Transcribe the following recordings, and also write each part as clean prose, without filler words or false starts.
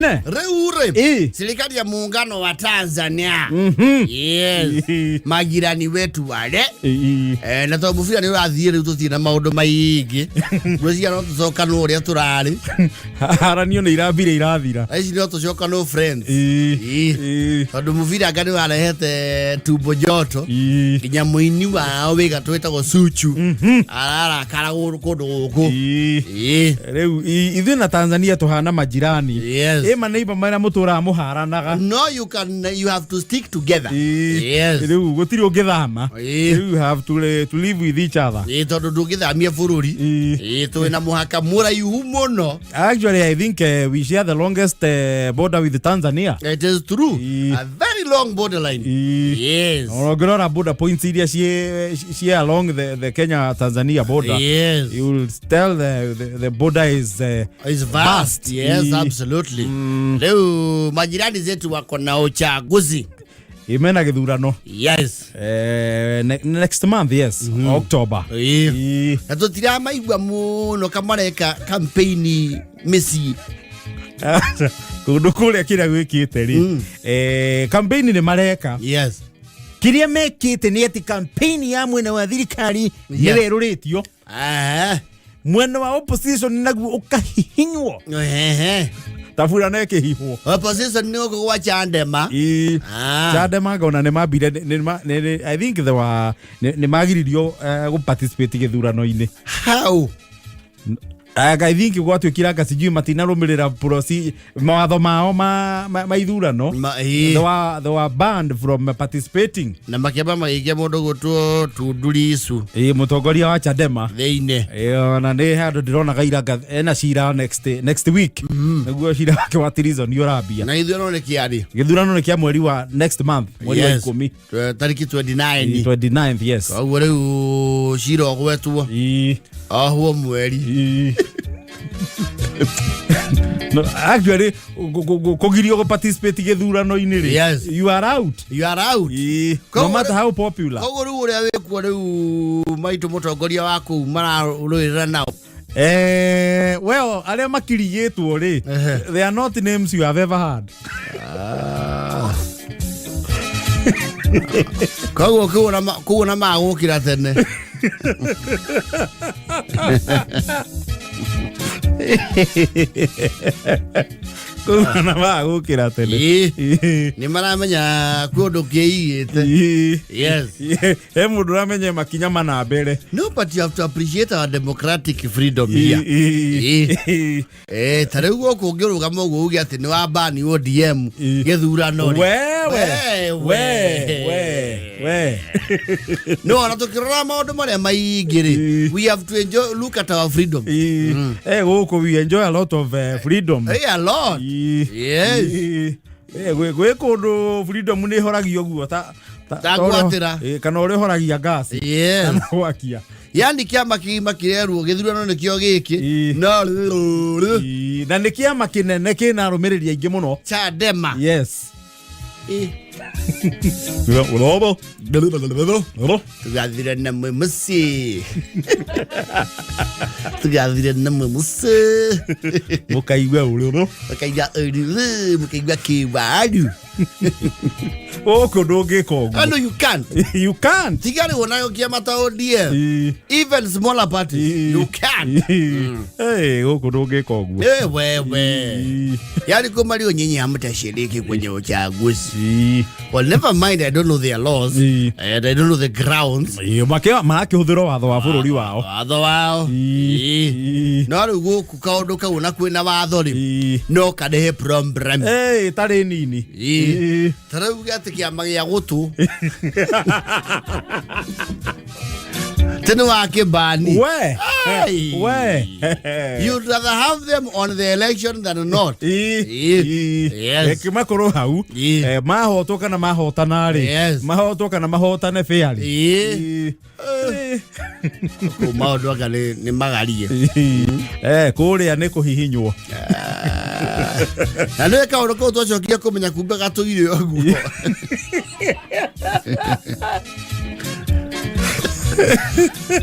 Ne. Rĩu rĩ, serikali ya muungano wa Tanzania, yes, majirani wetu wale. Na tondũ mũbira nĩ ũrathiĩ rĩu, tũtirĩ na maũndũ maingĩ, ngwĩciria no tũcokanwo ũrĩa tũrarĩ. Haranio nĩ irambire irathira. Thaa ici no tũcokanwo friends. Tondũ mũbira anga nĩ warehete tumbo joto, nginya mũini wao wĩ gatũ wĩtagwo Suchu ararakara kũndũ gũkũ. Rĩu ithuĩ na Tanzania tũhana majirani. Ĩ maneiba marĩa mũtũraga mũharanaga. No, you can, you have to stick together. Rĩu gũtirĩ ũngĩthama. Rĩu you have to live with each other. Tondũ ndũngĩthamia bũrũri. Twĩ na mũhaka mũraihu mũno. Actually, I think we share the longest border with Tanzania. It is true. A very long borderline. Ona ũngĩrora border points iria ciĩ along the Kenya Tanzania border, you will tell the border is It's vast. Yes, absolutely. Rĩu majirani zetu wako na uchaguzi. Mena gĩthurano. Next month, yes, October. Na tũtiramaigua mũno kamareka campaign mĩciĩ. Kũndũ kũrĩa kĩrĩa gwĩkĩte rĩ, campaign nĩ mareka. Kĩrĩa mekĩte nĩ atĩ campaign ya mwena wa thirikari nĩ werũrĩtio, mwena wa opposition naguo ũkahihinywo tabura na ĩkĩhihwo. Opposition nĩ gũkũ gwa Chandema. Chadema ngona nĩ mambire I think they were nĩ magiririo gũ participate gĩthurano-inĩ. How? I think gwatuĩkire anga sijui matinarũmĩrĩra mawatho mao ma ithurano. They were banned from participating. Na makĩamba magĩikia mũndũ gũtwo Tundu Lissu. Ĩ, mũtongoria wa Chadema. Thĩinĩ. Ĩ, ona nĩ handũ ndĩrona gairanga ena cira next week, nĩguo cira wake wa treason ũrambia. Na ithurano nĩ kĩarĩ? Gĩthurano nĩ kĩa mweri wa next month, mweri wa 10. Tariki 29. 29th, yes. Koguo rĩu cira ũgwetwo ohwo mweri. No, actually kũgirio gũ participate gĩthurano-inĩ rĩ, you are out. You are out. No matter how popular. Koguo rĩu ũrĩa wĩkuo rĩu maitũ, mũtongoria wa kũu mararũĩrĩra nao. Well, arĩa makirigĩtwo rĩ, they are not names you have ever heard. Koguo kũu na magũkĩra tene. Kũu na magũkĩra tene. Nĩ maramenya kũndũ kĩigĩte. He mũndũ ũramenya makinya mana mbere. No, but you have to appreciate our democratic freedom here. Ta rĩu gũkũ ũngĩrũgama ũguo uge atĩ nĩ wa bani ODM gĩthurano rĩ. Wewe. We, we we. No ona tũkĩrora maũndũ marĩa maingĩ rĩ, we have to enjoy, look at our freedom. Gũkũ we enjoy a lot of freedom. Hey, a lot. Gwĩ kũndũ freedom nĩ ĩhoragio guo Ta ngwatĩra. Kana ũrĩa ũhoragia ngasi kana gwakia. Yani kĩama kĩgima kĩrerwo gĩthurano nĩkĩo gĩkĩ, no Na nĩ kĩama kĩnene kĩna arũmĩrĩri aingĩ mũno. Chadema. Yes. Tugathire na mwe mũciĩ, tugathire na mwe mũciĩ. Mũkaigua ũrũrũ. Mũkaigua ũrũrũ, mũkaigua kĩwaru. Gũkũ ndũngĩka ũguo. No, you can't. You can't. Tiga rĩu onayo kĩama ta ODM, even smaller parties, you can't. Gũkũ ndũngĩka ũguo. Wewe, yani kuma leo nyinyi hamtashiriki kwenye uchaguzi. Well, never mind, I don't know their laws and I don't know the grounds. Marakĩhũthĩra watho wa bũrũri wao. Watho wao. No rĩu gũkũ kaũndũ kau na kwĩna watho rĩ, no karehe problem. Ĩtarĩ nini. Ta rĩu atĩ kĩama gĩa gũtũ tene wa kĩbani. We. Ai. We. You'd rather have them on the election than not. Reke makorwo hau. Mahotwo kana mahotana rĩ, mahotwo kana mahotane fairly. Kũu maũndũ anga nĩ magarie. Kũrĩa nĩ kũhihinywo. Na nĩ kaũndũ kau twacokire kũmenya kumbe gatũire ũguo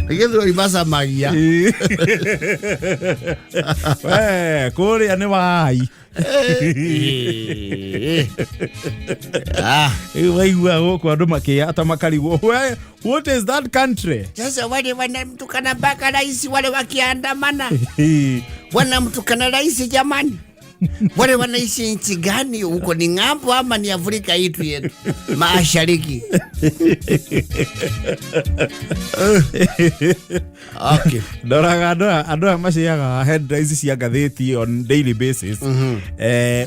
nĩgĩthũri macamagia. We, kũrĩa nĩ wai. Eh. Ah. Rĩu waigua gũkũ andũ makĩyata makarigwo "What is that country?" Sasa wale wanamtukana mpaka rais, wale wakiandamana wanamtukana rais jamani. Wale wanaishi nchi gani huko? Ni ng'ambo ama ni Afrika yetu yetu mashariki? Okay. Ndoraga andũ aya maciaga headlines cia ngathĩti on daily basis.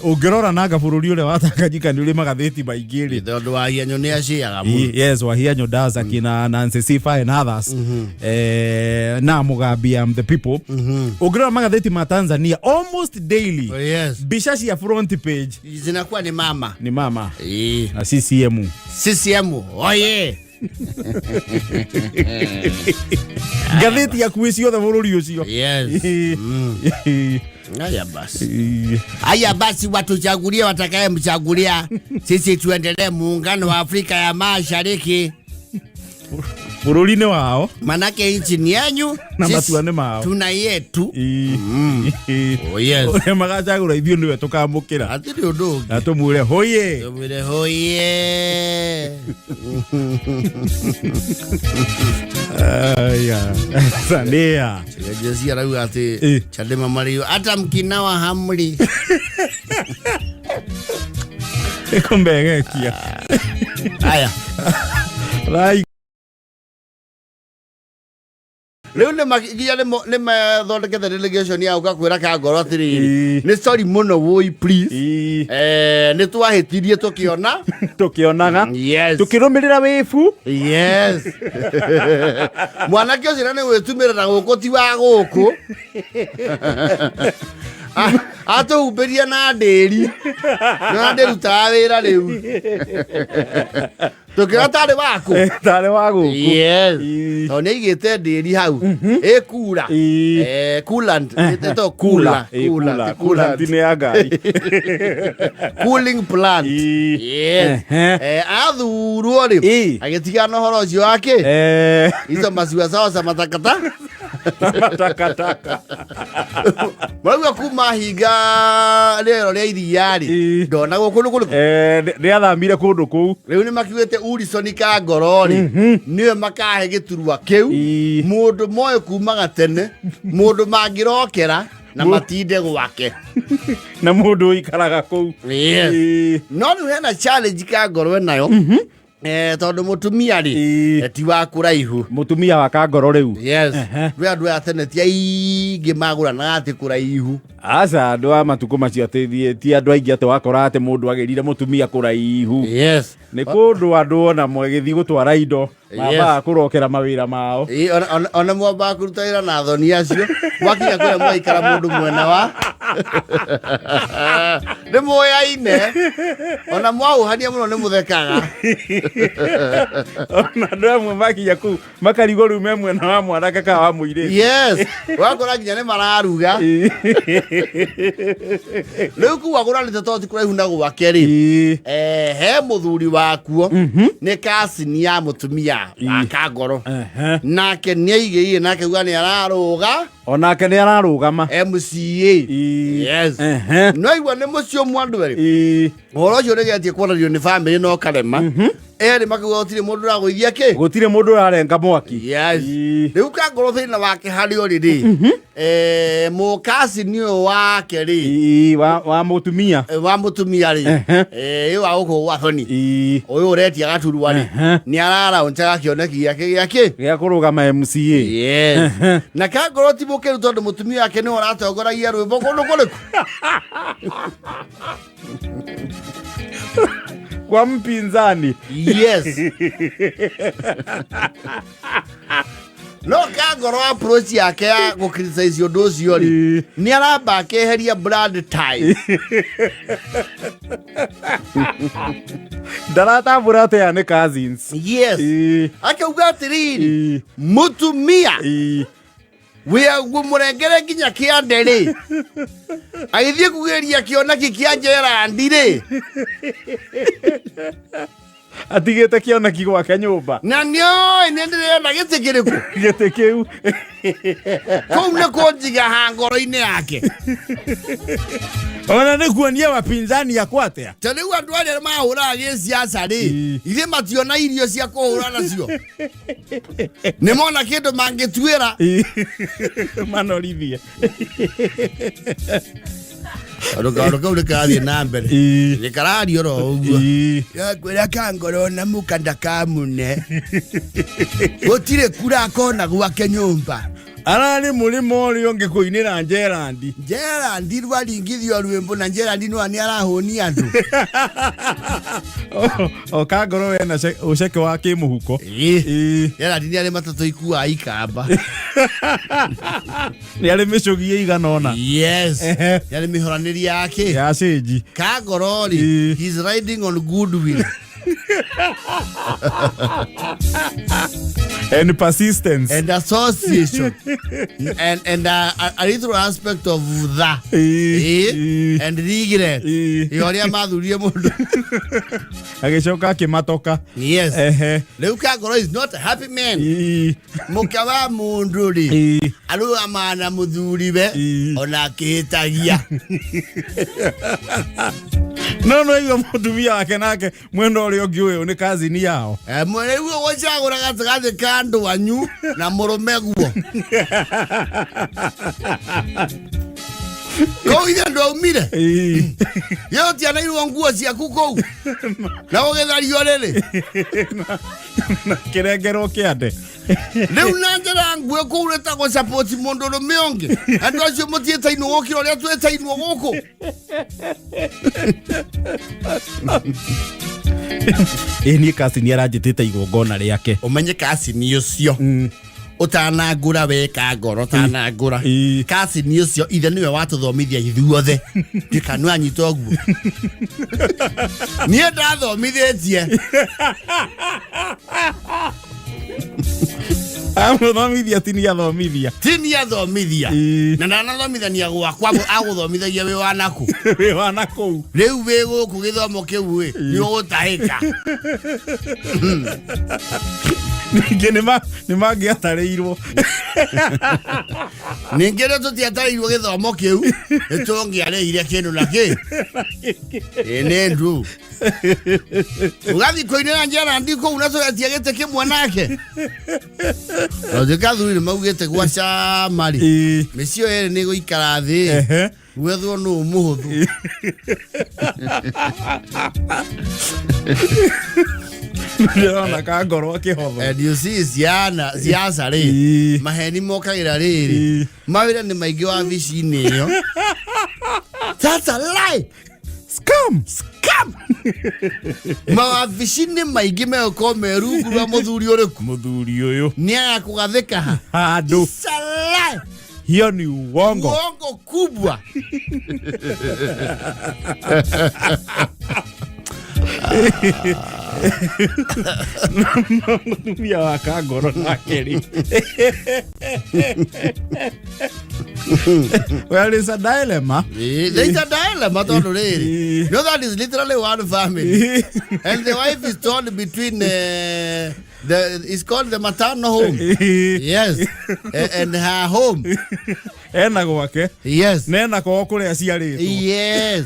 Ũngĩrora nanga bũrũri ũrĩa wa Tanganyika nĩ ũrĩ magathĩti maingĩ rĩ. Tondũ Wahianyũ nĩ aciaga mũno. Yes, Wahianyũ does, akina Nancy Sifa and others. Na Mugambi am the people. Ũngĩrora magathĩti ma Tanzania almost daily, mbica cia front page zinakuwa ni mama. Ni mama na CCM. CCM oye! Ngathĩti yakuĩ ciothe bũrũri ũcio. Haya basi. Haya basi, watuchagulie watakayemchagulia, sisi tuendelee muungano wa Afrika ya Mashariki. Bũrũri-inĩ wao. Manake nchi ni yenyu Na sisi matua nĩ mao. Tuna yetu. Oh, yes. Ũrĩa magacagũra ithuĩ nĩwe tũkamũkĩra. Hatirĩ ũndũ ũngĩ. Na tũmwĩre hoye. Tũmwĩre hoye. Aya. Sania. Jesi arauga atĩ Chadema marĩo hata mkinawa hamri. Ĩkũmbegekia. Haya. Rai. Rĩu nginya nĩ mathondekete delegation ya ũka kwĩra Kangoro atĩrĩrĩ, nĩ sorry mũno woi, please. Nĩ twahĩtirie tũkĩona Tũkĩonaga. Tũkĩrũmĩrĩra wĩbu. Yes, mwanake ũcio na nĩ gwĩtumĩra na gũkũ ti wa gũkũ. Atũhumbĩria na ndĩri na ndĩrutaga wĩra rĩu tũkĩona tarĩ waku. Tarĩ wa gũkũ. Tondũ nĩ aigĩte ndĩri hau ĩkura. Coolant ĩtagwo cooler. Cooler. Ti coolant. Coolant nĩ ya ngari. Cooling plant. Yes. Athurwo rĩ, agĩtigana na ũhoro ũcio wake izo maziwa zao za matakata. Takataka. Marauga kuma hinga rĩero rĩa iria rĩ, ndonagwo kũndũ kũrĩkũ. Nĩ athamire kũndũ kũu. Rĩu nĩ makiugĩte Ulisoni Kangoro rĩ, nĩwe makahe gĩturwa kĩu. Mũndũ moĩ kuma gatene, mũndũ mangĩrokera na matinde gwake. Na mũndũ ũikaraga kũu. No rĩu hena challenge Kangoro enayo, tondũ mũtumia rĩ, ti wa kũraihu. Mũtumia wa Kangoro rĩu. Yes. Rĩ andũ aya tene ti aingĩ magũranaga atĩ kũraihu. Aca, andũ a matukũ macio atĩ ti andũ aingĩ atĩ wakora atĩ mũndũ agĩrire mũtumia kũraihu. Nĩ kũndũ andũ ona magĩthiĩ gũtwara indo mambaga kũrokera mawĩra mao. Ĩ, ona mwambaga kũruta wĩra na thoni acio mwakinya kũrĩa mwaikara mũndũ mwena wa nĩ mũyaine ona mwaũhania mũno nĩ mũthekaga. Ona andũ amwe makinya kũu makarigwo rĩu me mwena wa mwanake kana wa mũirĩtu. Yes, wakora nginya nĩ mararuga rĩu kuu agũranĩte tondũ ti kũraihu na gwake rĩ. He mũthuri wakuo nĩ kasini ya mũtumia wa Kangoro. Nake nĩ aigĩire nake uga nĩ ararũga. Onake nĩ ararũgama. MCA. Yes. No igua nĩ mũciĩ ũmwe andũ erĩ. Ũhoro ũcio ũregetie kwaranio nĩ famĩlĩ no karema erĩ makiuga gũtirĩ mũndũ ũragũithia kĩ. Gũtirĩ mũndũ ũrarenga mwaki. Rĩu Kangoro thĩna wake harĩ ũrĩ rĩ, mũkacini ũyũ wake rĩ, Wa mũtumia. Wa mũtumia rĩ, ũyũ wa gũkũ gwa Thoni, ũyũ ũretia gaturwa rĩ, nĩ araraũncaga kĩoneki gĩake gĩa kĩ. Gĩa kũrũgama MCA. Yes. Na Kangoro ti mũkĩru tondũ mũtumia wake nĩwe ũratongoragia rwĩmbo kũndũ kũrĩkũ. Kwa mpinzani. Yes, no Kangoro approach yake ya gũ criticize ũndũ ũcio rĩ, nĩ aramba akeheria blood tie. Ndaratambũra atĩ aya nĩ cousins. Akauga atĩrĩrĩ, mũtumia wĩaguo mũrengere nginya kĩande rĩ, agĩthiĩ kugĩria kĩoneki kĩa Gerandi rĩ. Atigĩte kĩoneki gwake nyũmba. Na nĩoĩ nĩ ndĩrenda gĩtĩ kĩrĩkũ. Gĩtĩ kĩu. Kũu nĩ kũnjiga ha ngoro-inĩ yake. Ona nĩ kuonia wapinzani akwa atĩa. Ta rĩu andũ arĩa mahũraga gĩciaca rĩ, ithe mationa irio cia kũhũra nacio. Nĩ mona kĩndũ mangĩtuĩra. Manorithie. Tondũ kaũndũ kau nĩ karathiĩ na mbere. Nĩ karario ro ũguo. Kwĩra kangoro na mũkanda kamune. Gũtirĩ kura akona gwake nyũmba. Ararĩ mũrĩmo ũrĩa ũngĩ kũinĩra Gerald. Gerald rwaringithio rwĩmbo na Gerald no nĩ arahũnia andũ. O kangoro wena ũceke wa kĩmũhuko. Gerald nĩ arĩ matatũ ikuaga ikamba. Nĩ arĩ mĩcũgi ĩigana ũna. Yes. Nĩ arĩ mĩhoranĩri yake. Ya cĩnji. Kangoro rĩ, he's riding on goodwill. And persistence. And association. And a little aspect of the. And regret. Ĩ ũrĩa mathurire mũndũ. Agĩcoka akĩmatoka. Yes. Rĩu Kangoro is not a happy man. Mũke wa mũndũ rĩ, arũgamaga na mũthuriwe ona akĩhĩtagia. No no igua mũtumia wake nake mwena ũrĩa ũngĩ ũyũ nĩ cousin yao. Rĩu ũgũcagũra gatagatĩ ka andũ anyu na mũrũme guo. Kũu ithe ndwaumire. Githĩ ũtianairwo nguo ciaku kũu na ũgĩthario rĩrĩ. Na kĩrengerwo kĩande. Rĩu na njĩra nguĩ kũu rĩtagwo support mũndũ ũrũme ũngĩ. Andũ acio mũtiĩtainwo gũkĩra ũrĩa twĩtainwo gũkũ. Ĩ niĩ cousin aranjĩtĩte igongona rĩake. Ũmenye cousin ũcio ũtanangũra we Kangoro ũtanangũra. Cousin ũcio ithe nĩwe watũthomithia ithuothe. Ndikanu anyita ũguo. Niĩ ndathomithĩtie. Amũthomithia ti niĩ athomithia. Ti niĩ athomithia. Na ndanathomithania gwakwa agũthomithagia wĩ wa nakũ. Wĩ wa nakũu. Rĩu wĩ gũkũ gĩthomo kĩu ĩ, nĩ ũgũtahĩka. Ningĩ nĩ mangĩatarĩirwo. Ningĩ rĩ tũtiatarĩirwo gĩthomo kĩu, nĩ tũngĩarĩire kĩndũ na kĩ. Ĩ nĩ ndu. Ũgathiĩ kũinĩra Gerald kũu na tũretia gĩtĩ kĩmwe nake. Nduĩka athuri nĩ maugĩte gwa cama rĩ, mĩciĩ ĩyo yerĩ nĩ ĩgũikara thĩ gwethwo nũ mũhũthũ. Ndĩrona Kangoro akĩhotho. And you see ciana siasa rĩ, maheni mokagĩra rĩrĩ, mawĩra nĩ maingĩ wabici-inĩ ĩyo. That's a lie. Scam! Scam! Mawabici nĩ maingĩ megũkorwo me rungu rwa mũthuri ũrĩkũ? Mũthuri ũyũ. Nĩ aya kũgathĩka ha? Handũ. It's a lie. Hiyo ni uongo. Uongo kubwa. Mũtumia wa Kangoro nake rĩ. Well, it's a dilemma. There is a dilemma tondũ rĩrĩ. You know that is literally one family. And the wife is torn between the it's called the maternal home. Yes. And her home. Ena gwake. Yes. Na ena kwao kũrĩa aciarĩtwo. Yes.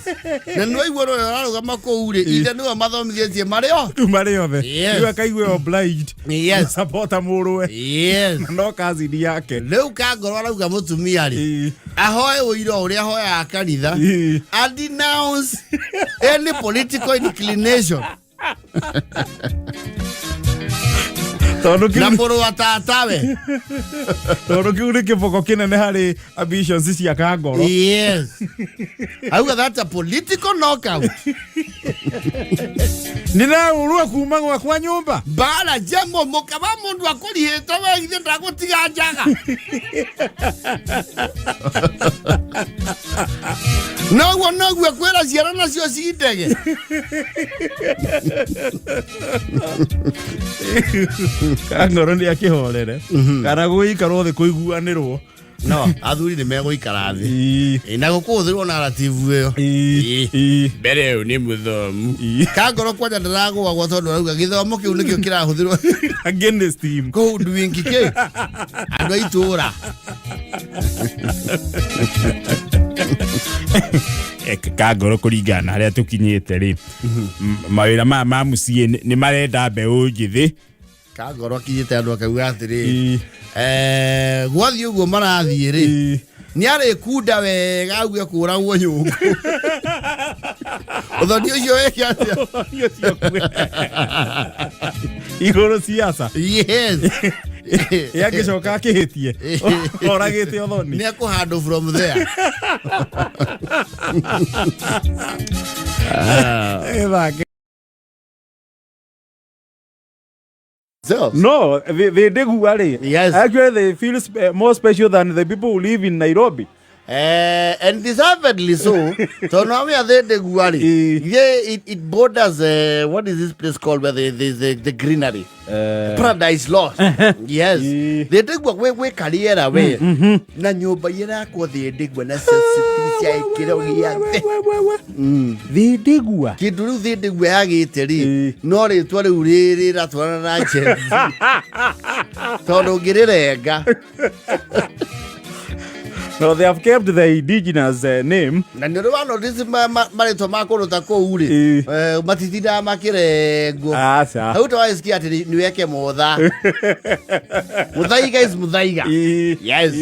Na nĩ waigua ũrĩa ũrarũgama kũu rĩ, ithe nĩwe mathomithĩtie marĩ o. Marĩ othe. Yes. Rĩu akaigua obliged. Yes. Supporta mũrũwe. Yes. Na no cousin yake. Rĩu Kangoro arauga mũtumia rĩ, ahoe ũira ũrĩa ahoyaga kanitha, a denounce any political inclination. Tondũ kĩu Na mũrũ wa tatawe. Tondũ kĩu nĩ kĩboko kĩnene harĩ ambitions cia Kangoro. Yes. Auga that's a political knockout. Ndĩraũrwo kuma gwakwa nyũmba. Mbara njemo mũka wa mũndũ akũrihĩte we ithe ndagũtiga njaga. Noguo noguo kwĩra ciana nacio cindege. Kangoro nĩ akĩhorere. Kana gũikarwo thĩ kũiguanĩrwo. No athuri nĩ megũikara thĩ. Ii. Ĩ, na gũkũhũthĩrwo narrative ĩyo. Ii. Ĩ. Ii. Mbere ũyũ nĩ mũthomu. Ii. Kangoro kwanja ndaragũagwo tondũ arauga gĩthomo kĩu nĩkĩo kĩrahũthĩrwo Against him. kũu ndwingi kĩ andũ a itũũra. Kangoro kũringana na harĩa tũkinyĩte rĩ, mawĩra maya ma mũciĩ nĩ marenda mbeũ njĩthĩ. Kangoro akinyĩte andũ akauga atĩrĩ, Ii. Gwathiĩ ũguo marathiĩ rĩ, Ii. nĩ arĩkunda wega auge kũragwo nyũngũ. Ũthoni ũcio wĩke atĩa? Ũthoni ũcio igũrũ siasa. Yes. Angĩcoka akĩhĩtie oragĩte ũthoni. Nĩ ekũhandũ from there. Ĩthake. So, No, the Ndegwa rĩ, Yes. actually they feel more special than the people who live in Nairobi. And deservedly so. So now we are there, the Guari. Yeah, it borders, what is this place called where the greenery? Paradise Lost. Yes. The Ndegwa we kariera we. Na nyumba irakwo the Ndegwa na cia ikĩro gĩathe. The Ndegwa. Kĩndũ rĩu the Ndegwa yagĩte rĩ, no rĩtwa rĩu rĩratwarana na Gen Z. Tondũ ũngĩrĩrenga. No, they have kept the indigenous name. Na nĩ ũrĩ wa notice marĩtwa ma kũndũ ta kũu rĩ, matitindaga makĩrengwo. Aca. Hau tawagĩsikia atĩ nĩ weke motha. Muthaiga is Muthaiga. Yes.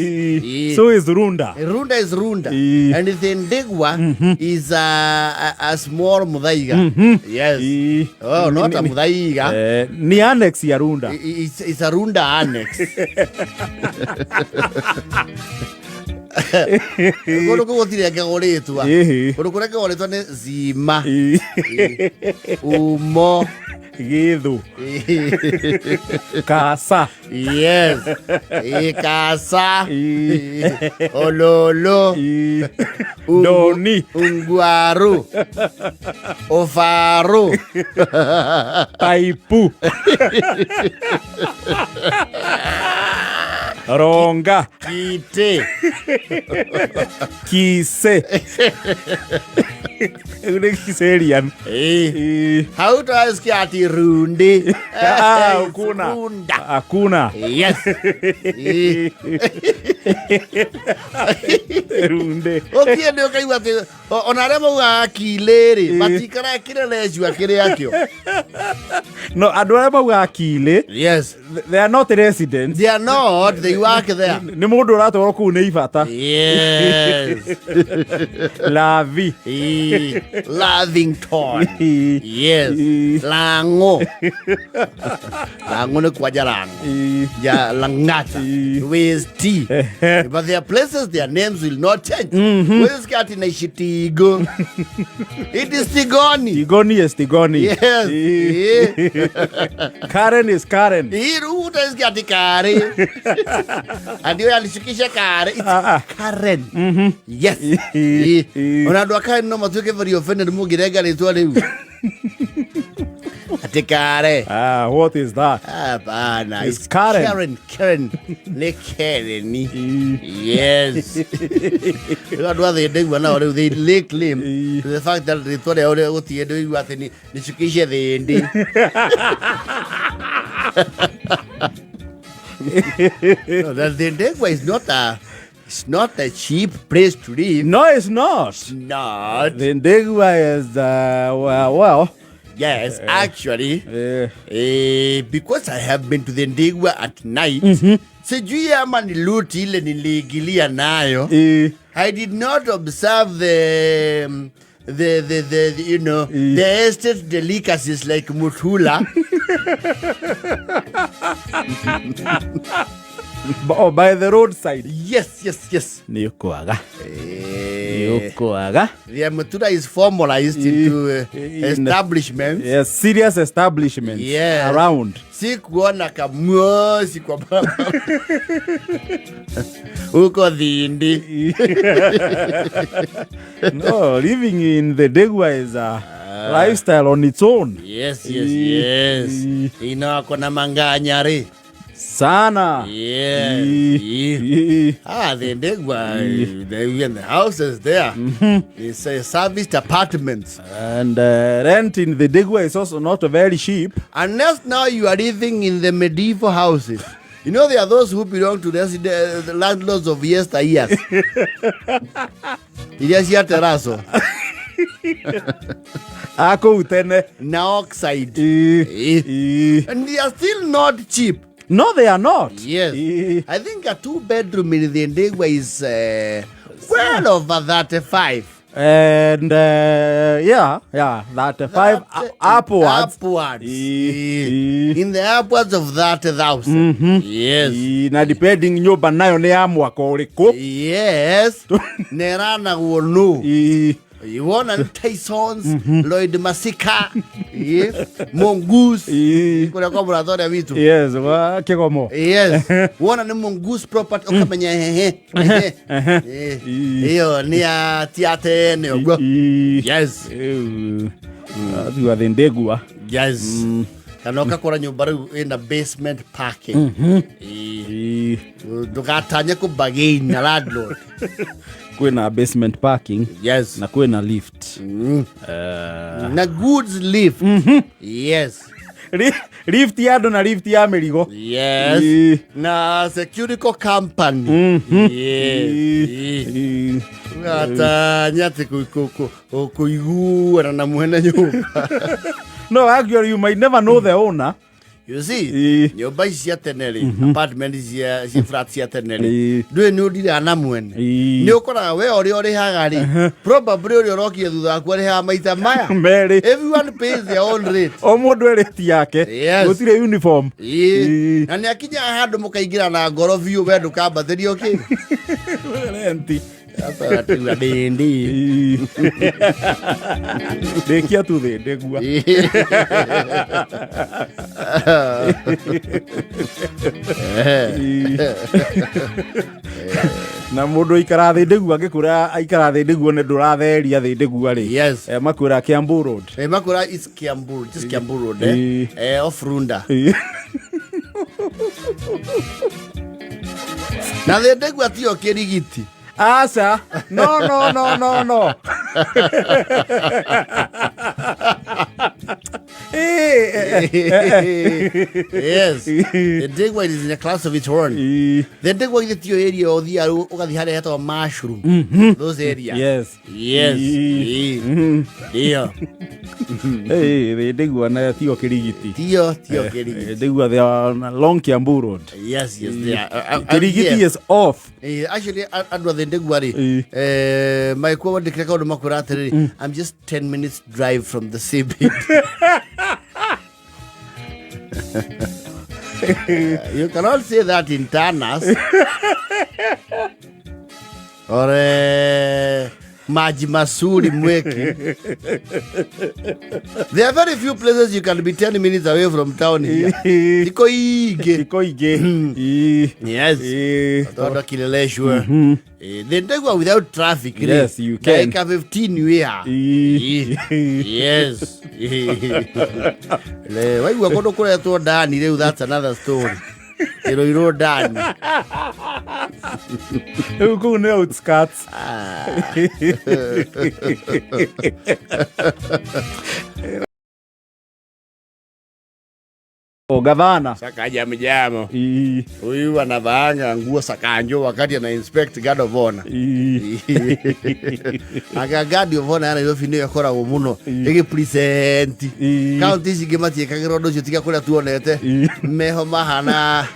So is Runda. Runda is Runda. And the Ndegwa is a small Muthaiga. Yes. Oh, not a Muthaiga. Ni annex ya Runda. It's a Runda annex. Kũndũ kũu gũtirengagwo rĩtwa. Kũndũ kũrengagwo rĩtwa nĩ Zima. Umo. Githu. Kasa. Yes. Kasa. Ololo. Doni. Ungwaru. Ofaru. Taipu. Ronga. Kite. Kise. Nĩ Kiserian. Hautawasikia ati Rundi. Ah, hakuna. Runda. Hakuna. Yes. Runde. Ũthiĩ nĩ ũkaigua atĩ ona arĩa maugaga kilĩ rĩ, matikaraga kĩrerecua kĩrĩa kĩo. No, andũ arĩa maugaga kilĩ, Yes. they are not residents. They are not, they work there. Nĩ mũndũ ũratwarwo kũu nĩ ibata. Yes. Lavi. Lavington. Yes. Lango. Lango nĩ kwanja Lango. Ya Langata. With T. But their places, their names will not change. Mm-hmm. Ati naishi Tigo. It is Tigoni. Tigoni is Tigoni. Yes. Karen is Karen. Hii rĩu utasikia ati Kare. Ati alishukisha Kare. It's Karen. Yes. Ona andũ a Karen no matuĩke very offended mũngĩrenga rĩtwa rĩu. Ati Kare. Ah, what is that? Hapana. It's Karen. Karen, Karen. Nĩ Karen. Yes. Rĩu andũ a thĩ ndaigua nao rĩu they lay claim to the fact that rĩtwa rĩao rĩa gũtirĩ ndũ igua atĩ nĩcukishe thĩndĩ. No, that the Ndegwa is not a, it's not a cheap place to live. No, it's not. Not. The Ndegwa is well. Yes, actually, because I have been to the Ndegwa at night. Sijui ama ni loot ile niliingilia nayo. I did not observe the you know, the estate delicacies like mutula. Oh, by the roadside. Yes, yes, yes. Nĩ ũkwaga. Nĩ ũkwaga. The mutura is formalized into establishments. Yes, serious establishments. Yes. Around. Si kuona kamuosi kwa barabara. Huko Dhindi. No, living in the Ndegwa is a lifestyle on its own. Yes, yes, yes. Inako na manganyari. Sana. Yes. Ah, Thindigua, the houses there. It's a serviced apartments. And rent in Thindigua is also not very cheap. Unless now you are living in the medieval houses. You know, there are those who belong to the landlords of yesteryears. Iria cia teraso A kũu tene. Na oxide. And they are still not cheap. No, they are not. Yes. I think a 2-bedroom in Thindigua is well over 35. And yeah, 35 upwards. Upwards. In the upwards of 30,000. Yes. Na depending nyũmba nayo nĩ ya mwaka ũrĩkũ. Yes. Neranagwo no. Wona nĩ Tysons, Lloyd Masika, yes. Mongoose. Kũrĩa kwa mũrata ũrĩa witũ. Yes, wa Kĩgomo. Yes. Wona nĩ Mongoose property ũkamenya hehe. Ĩyo nĩ ya ti ya tene ũguo. Yes. Athiwa Thindigua. Yes. Kana ũgakora nyũmba rĩu ĩna basement parking. Ndũgatanye kũ-bargain na landlord. Kwĩna basement parking. Yes. Na kwĩna lift. Na goods lift. Yes. Lift ya andũ na lift ya mĩrigo. Yes. Na security company. Yes. Gatanya atĩ kũiguana na mwene nyũmba. No, actually you might never know the owner. You see, nyũmba ici cia tene rĩ, apartment cia flat cia tene rĩ, ndũĩ nĩ ũndiraga na mwene. Nĩ ũkoraga we ũrĩa ũrĩhaga rĩ, probably ũrĩa ũrokire thutha waku arĩhaga maita maya. Merĩ. Everyone pays their own rate. O mũndũ erĩti yake. Yes. Gũtirĩ uniform. Na nĩ akinyaga handũ mũkaingĩra na ngoro biũ we ndũkambatĩrio kĩ. Renti. Sasa tiga ndindi. Rĩkia tu Thindigua. Na mũndũ aikara Thindigua angĩkwĩra aikara Thindigua nĩ ndũratheria Thindigua rĩ. Yes. Makwĩra Kiambu Road. Makura is Kiambu, just Kiambu Road, eh? Off Runda. Na Thindigua tiyo Kĩrigiti. Aca. No, no, no, no, no. Yes. Thindigua is in a class of its own. Thindigua githĩ tiyo area ũthiaga ũgathiĩ harĩa hetagwo Mushroom. Those areas. Yes. Yes. Ndio. Thindigua na tiyo Kĩrigiti. Tiyo Kĩrigiti. Thindigua they are on long Kiambu Road. Yes, yes, they are. Kĩrigiti yes. is off. Actually, andũ a Thindigua rĩ, magĩkuo wandĩkĩre kaũndũ makwĩra atĩrĩrĩ, I'm just 10 minutes drive from the CBD. You cannot say that in Tanas or Maji Masuri Mweki. There are very few places you can be 10 minutes away from town here. Iko ingĩ. Iko ingĩ. Yes. Tondũ Kileleshwa. Thindigua without traffic. Yes, you can. Dakika 15 wĩ ha. Yes. Le, waigua kũndũ kũretwo Ndani rĩu, that's another story. Ĩrũirwo Ndani. Rĩu kũu nĩ outskirts. O gavana. Sakaja mjamo. Huyu anavaanga nguo sakanjo wakati ana inspect guard of honor. Anga guard of honor ya Nairobi nĩyo ĩkoragwo mũno ĩgĩ present. Kaunti ici ingĩ matiĩkagĩra ũndũ ũcio tiga kũrĩa tuonete meho mahana.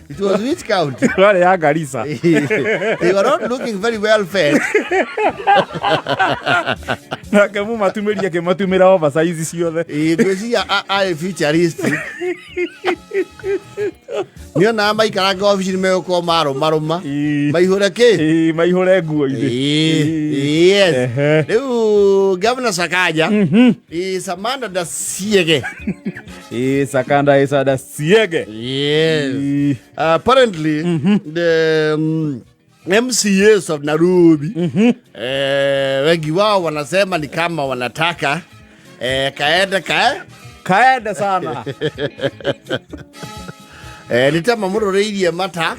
It was which county? Rwarĩ ya Garissa. They were not looking very well fed. Nake mũmatumĩri akĩmatumĩra oversize ciothe. Ngwĩciria arĩ futuristic. Nĩonaga maikaranga obici nĩmegũkorwo marũmarũma. Maihũre kĩ? Maihũre nguo-inĩ. Yes. Rĩu Governor Sakaja is Amanda Dasiege. Sakanda is a Dasiege. Yes. Apparently the MCAs of Nairobi wengi wao wanasema ni kama wanataka kaende kaende sana. Eh, nĩ ta mamũrũrĩirie mata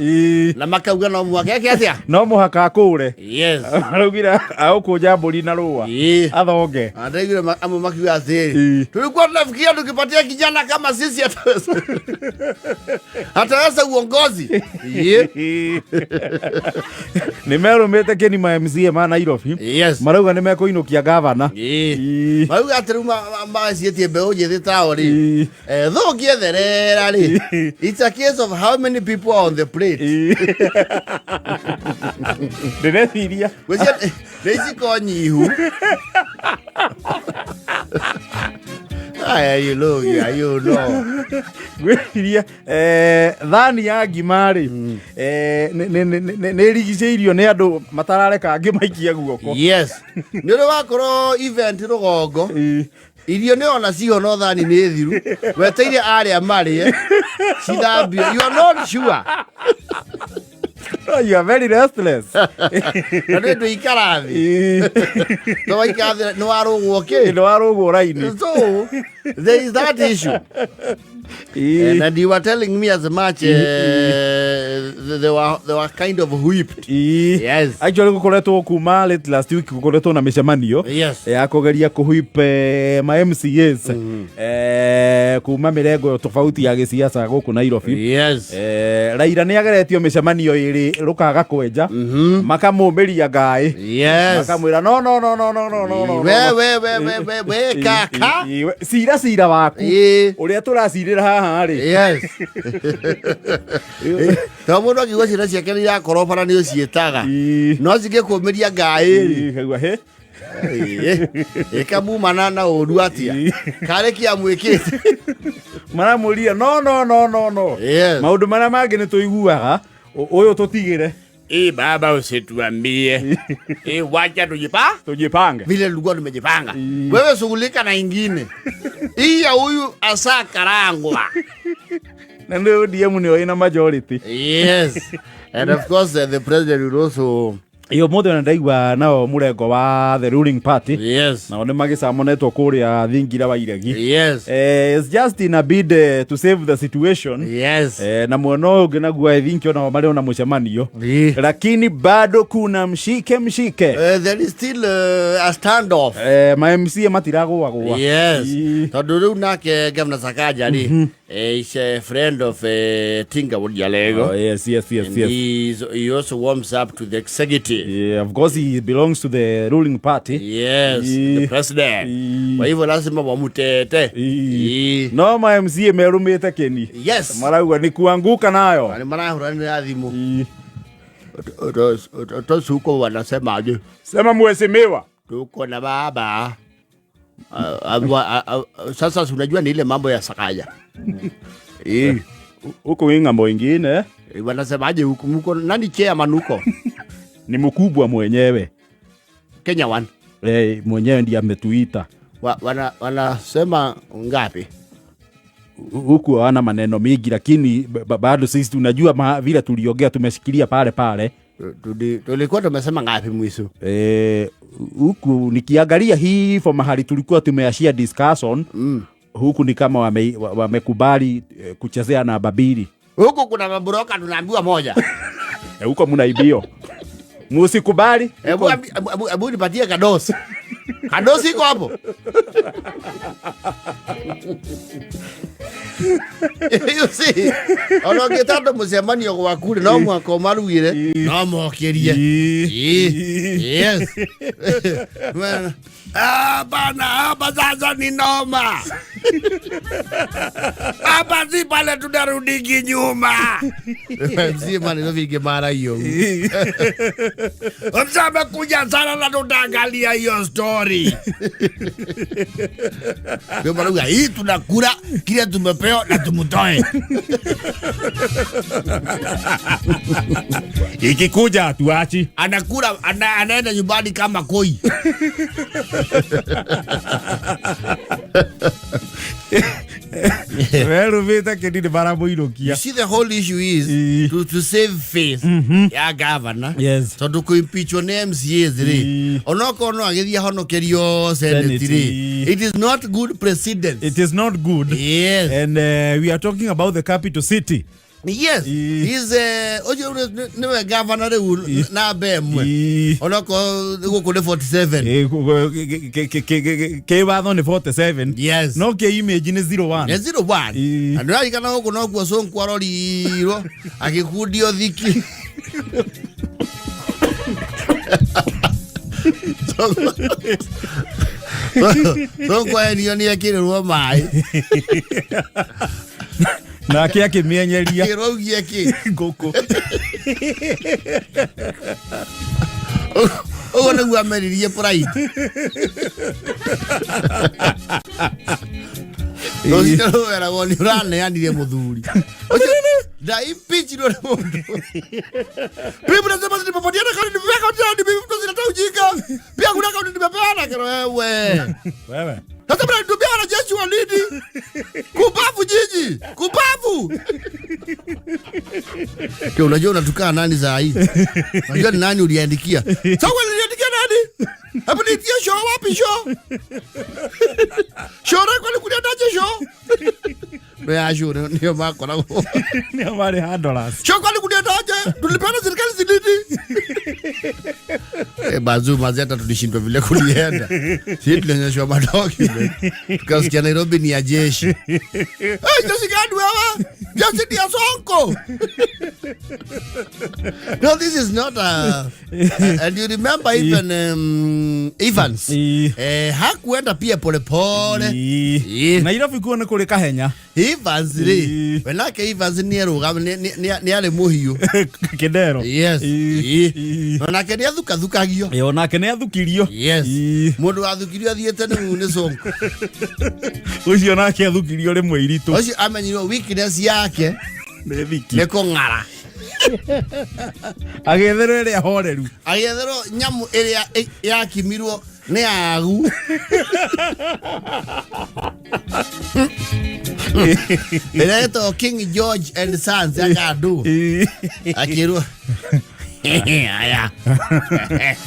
na makauga no mwaka eke atĩa No mũhaka akũre. Yes. Araugire agũkũnja mbũri na rũa. Athonge. Andaigire amwe makiuga atĩrĩ, tulikuwa tunafikiria tukipatia kijana kama sisi ataweza ataweza uongozi. Ĩĩ. Nĩ merũmĩte kĩni ma MCA ma Nairobi. Marauga nĩ mekũinũkia gavana. Marauga atĩ rĩu maciĩtie mbeũ njĩthĩ tao rĩ, thũngĩetherera rĩ, it's a case of how many people are on the plate. Ndĩreciria Gwĩciria nĩ iciko nyihu. Aya, you look, yeah, you know. Ngwĩciria thani ya ngima rĩ, nĩ ĩrigicĩirio nĩ andũ matarareka angĩ maikie guoko. Yes, nĩ ũrĩ wakorwo event rũgongo, irio nĩ ona ciho no thani nĩ thiru, weteire arĩa marĩe cithambio, you are not sure. Oh, you are very restless. Na nĩ ndũikara thĩ, to waikara thĩ nĩ warũgwo kĩ. Nĩ warũgwo raini. So there is that issue. And you were telling me as much they were kind of whipped. Yes. Actually gũkoretwo kuma late last week gũkoretwo na mĩcemanio ya kũgeria kũhuip ma MCAs kuma mĩrengo tofauti ya gĩciaca gũkũ Nairobi. Raila nĩ ageretio mĩcemanio ĩrĩ rũkaga kwenja, makamũmĩria ngaĩ, makamwĩra no, no, no, no, no, no, no, no. We we we we we we kaka. Cira cira waku ũrĩa tũracirĩra haha rĩ. Yes, to mũndũ akiuga ciana ciake nĩ irakorobara nĩ ũciĩtaga, no cingĩkũmĩria ngaĩ rĩ, Kaigua he. Ĩkamumana na ũru atĩa karĩ kĩamwĩkĩte. Maramũria no, no, no, no, no. Maũndũ marĩa mangĩ nĩ tũiguaga, ũyũ tũtigĩre. Ii baba, usituambie. Ii wacha tujipa Tujipange. Vile tulikuwa tumejipanga. Wewe shughulika na ingine. Hii ya huyu asa karangwa. Na nĩ ODM nĩyo ĩna majority. Yes. And of course the president will also Iyo mũthĩ ona ndaigua nao mũrengo wa the ruling party nao nĩ magĩcamonetwo kũrĩa thingira wa iregi. It's just in a bid to save the situation. Na mwena ũyũ ũngĩ naguo I think onao marĩ ona mũcemanio, lakini bado kuna mshike mshike. There is still a standoff. Ma MCA matiragũagũa. Tondũ rĩu nake Governor Sakaja rĩ, is a friend of Tinga Wodialego. Oh, yes. And he also warms up to the executive. Yeah, of course he belongs to the ruling party. Yes, the president. Kwa hivyo lazima wamutete. No ma MCA merumĩte kĩni. Marauga ni kuanguka nayo. Nĩ marahũranĩra thimũ. Tosi huko wanasemaje? Sema mheshimiwa. Tuko na baba. Sasa si unajua ni ile mambo ya Sakaja. Huko ng'ambo ingine. Wanasemaje huku, mko nani chairman huko? Ni mkubwa mwenyewe. Kenya One. Mwenyewe ndiye ametuita. Wanasema ngapi? Huku hawana maneno mingi, lakini bado sisi tunajua vile tuliongea tumeshikilia pale pale. Tulikuwa tumesema ngapi mwisho? Huku nikiangalia hivyo mahali tulikuwa tumeashia discussion, huku ni kama wamekubali kuchezea namba mbili. Huku kuna mabroka tunaambiwa moja. Huko mnaibio. Musikubali. Hebu nipatie kadosi. Kadosi iko hapo. You see, ona ũngĩta mũcemanio gwaku rĩ, no mũhaka ũmarugĩre, no mokĩrie. Yes. Ah, bana, hapa sasa ni noma. Hapa si pale tunarudiki nyuma. MC maneno vingi mara hiyo. Mzee amekuja sana na tutaangalia hiyo story. Ndio maana hii tunakula kile tumepewa na tumutoe. Ikikuja tuachi. Anakula, anaenda nyumbani kama koi. Werumĩte kĩndi nĩ maramũinũkia. You see, the whole issue is to save face ya governor. Tondũ kũimpeachwo nĩ MCAs rĩ, onokorwo no agĩthiĩ ahonokerio Senate Senate, rĩ, it is not good precedence. It is not good. And we are talking about the capital city. Yes. He's ũcio nĩwe gavana rĩu namba ĩmwe. Onokorwo gũkũ nĩ 47. Kĩwatho nĩ 47. Yes. No kĩ image nĩ 01. Nĩ 01. Na ndĩrarikana gũkũ nokuo Sonko arorirwo agĩkundio thiki. Sonko enio nĩ ekĩrĩrwo maĩ. Nake akĩmĩenyeria. Akĩrwo augie kĩ? Ngũkũ. Ũguo nĩguo ameririe pride. Rũcinĩ rũweragwo nĩ ũraneanire mũthuri. Ũcio nda impeachirwo nĩ mũndũ. Mimi nasema nilipopatiana kaunti nimepea kaunti na mimi mtu zinatoa ujinga. Pia kuna kaunti nimepeana kero wewe. Wewe. Sasa mnanitumia wanajeshi wa nini? Kubavu jiji, kubavu. Kio, unajua unatukaa nani saa hii? Unajua ni nani uliandikia? Sasa uliandikia nani? Hebu nitie show wapi show? Show kwani kuliandaje show? Ndio ya show ndio makoragwo. Nĩo marĩ handlers. Show kwani kuliendaje? Tulipeana serikali zilini. Eh, bazu mazeta tulishindwa vile kulienda. Sisi tulionyeshwa madocument. Tukasikia Nairobi ni ya jeshi. Eh, jeshi gani wewe? Jeshi ni ya Sonko. No, this is not a and you remember even Evans. Eh, hakuenda pia polepole. Nairobi kuo nĩ kũrĩ kahenya. Evans rĩ, we nake Evans nĩ erũgam nĩ arĩ mũhiũ. Kĩndero. Yes. Onake nĩ athukathukagio. Onake nĩ athukirio. Yes. Mũndũ wathukirio athiĩte nĩ nĩ Sonko. Ũcio nake athukirio rĩmwe iritũ. Ũcio amenyirwo weakness yake Nĩ thiki. nĩ kũng'ara. Agĩetherwo ĩrĩa horeru. Agĩetherwo nyamũ ĩrĩa yakimirwo nĩ agu. Ĩrĩa ĩtagwo King George and Sons ya Kandu. Akĩrwo haya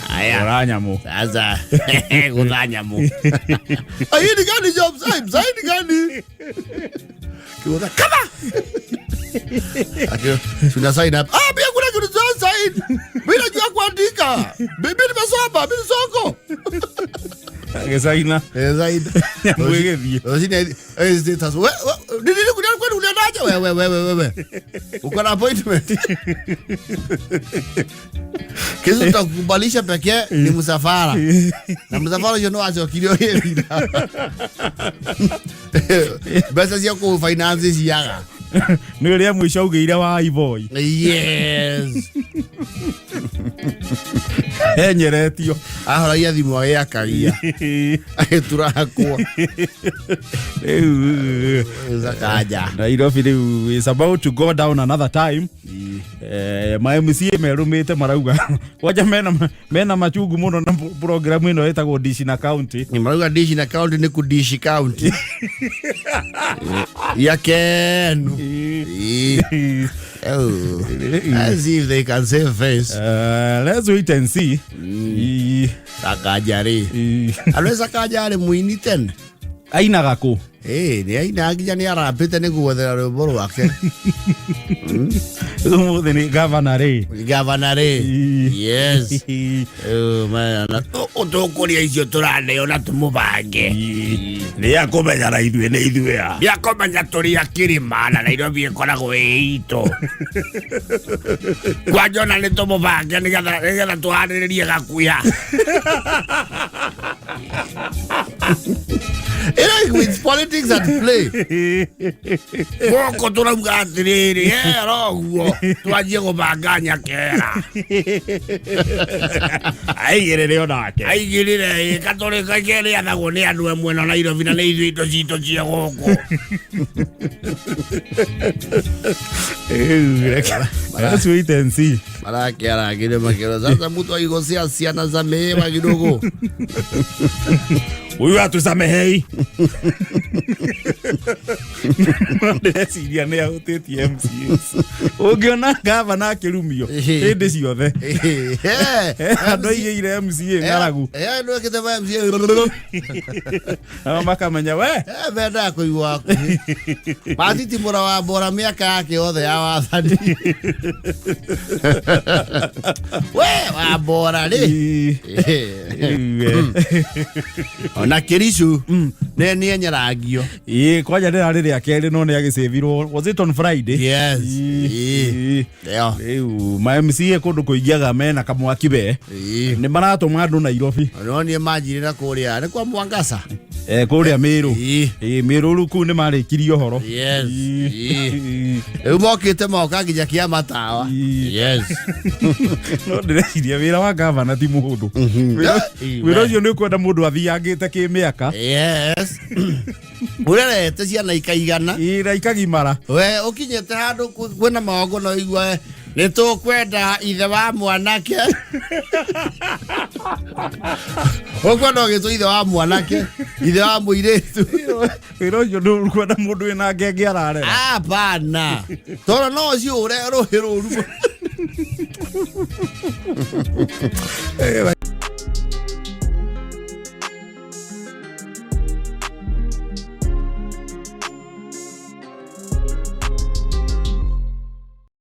haya Ora nyamũ. Sasa gũtha nyamũ. Hii ni gani job side? Side gani? Kiuza kama. Akio tuna sign up. Ah, pia kuna kitu cha sign. Mimi najua kuandika. Mimi nimesoma, mimi soko. Agĩcaina. Eh, sign. Nyamũ ĩgĩthiĩ. Rosini eh status. We nini nini kwani uliendaje wewe wewe wewe? Uko na appointment. Kisu tutakukubalisha pekee ni msafara. Na msafara ũcio no acokirio wĩra. Mbeca cia kũ finance ciaga. Nĩ ũrĩa mũico augĩire wa Ivoi. Yes. Enyeretio. Ahoragia thimũ agĩakagia. Agĩturakwo. Rĩu Sakaja. Nairobi rĩu is about to go down another time. Ma MCA merũmĩte marauga kwanja mena machungu mũno na program ĩno ĩtagwo Dishi na County. Ni marauga Dishi na County nĩ kudishi county. Ya Kenu. Oh. Let's see if they can save face. Let's wait and see. Sakaja rĩ. Alwe Sakaja arĩ mũini tene. Ainaga kũ? Nĩ aina nginya nĩ arambĩte nĩ guothera rwĩmbo rwake. Ũmũthĩ nĩ gavana rĩ. Gavana rĩ. Yes. Oh, man. Tũkũrĩa icio tũraneo na tũmũbange. Nĩ akũmenya na ithuĩ nĩ ithuĩ a. Nĩ akũmenya tũrĩ a kĩrĩma na Nairobi ĩkoragwo ĩ itũ. Kwanja ona nĩ tũmũbange nĩgetha tũharĩrĩrie gakuya. You know, with politics at play. Gũkũ tũrauga atĩrĩrĩ, ero ũguo, twanjie gũbanga nyakera. Aigĩrĩre onake. Aigĩrĩre, ĩ, katũrĩ kerĩ athagwo nĩ andũ amwe na Nairobi na nĩ ithuĩ indo citũ cia gũkũ. Let's wait and see. Marakĩarangĩre makĩra, sasa mtu agigocea ciana za mĩĩma kidogo. Huyu atusamehei. Ndĩreciria nĩ ahutĩtie MCAs. Ũngĩona gavana akĩrumio hĩndĩ ciothe, andũ aigĩire MCA ng'aragu. Ndwĩkĩte ba MCA. Nao makamenya we. Mendaga kũigua hakuhĩ matitimũra wa mbora mĩaka yake yothe ya wathani we wa mbora rĩ. Ona kĩricu nĩ nĩenyerangio. Ĩĩ, kwanja rĩrarĩ rĩa kerĩ no nĩ agĩcĩvirwo, was it on Friday? Yes. Ĩĩ. Ĩyo. Rĩu ma MCA kũndũ kũingĩaga mena kamwaki we. Nĩ maratũma andũ Nairobi. No niĩ manjirĩra kũrĩa nĩ kwa Mwangaza. Eh, kũrĩa Mĩrũ. Ĩĩ. Ĩĩ, Mĩrũ rĩu kũu nĩ marĩkirie ũhoro. Yes. Ĩĩ. Rĩu mokĩte moka nginya kĩa matawa. Yes. No ndĩreciria wĩra wa gavana ti mũhũthũ. Ĩĩ, Wĩra ũcio nĩ ũkwenda mũndũ athiangĩte kĩmĩaka. Yes, ũrerete ciana ikaigana. Ĩĩ, na ikagimara. We ũkinyĩte handũ kwĩna magongona ũigue nĩ tũkwenda ithe wa mwanake, ũkwenda ũgĩtwo ithe wa mwanake, ithe wa mũirĩtu. Wĩra ũcio ndũkwenda mũndũ wĩna ngenge ararera. Hapana, tondũ no ciũre rũhĩ rũru.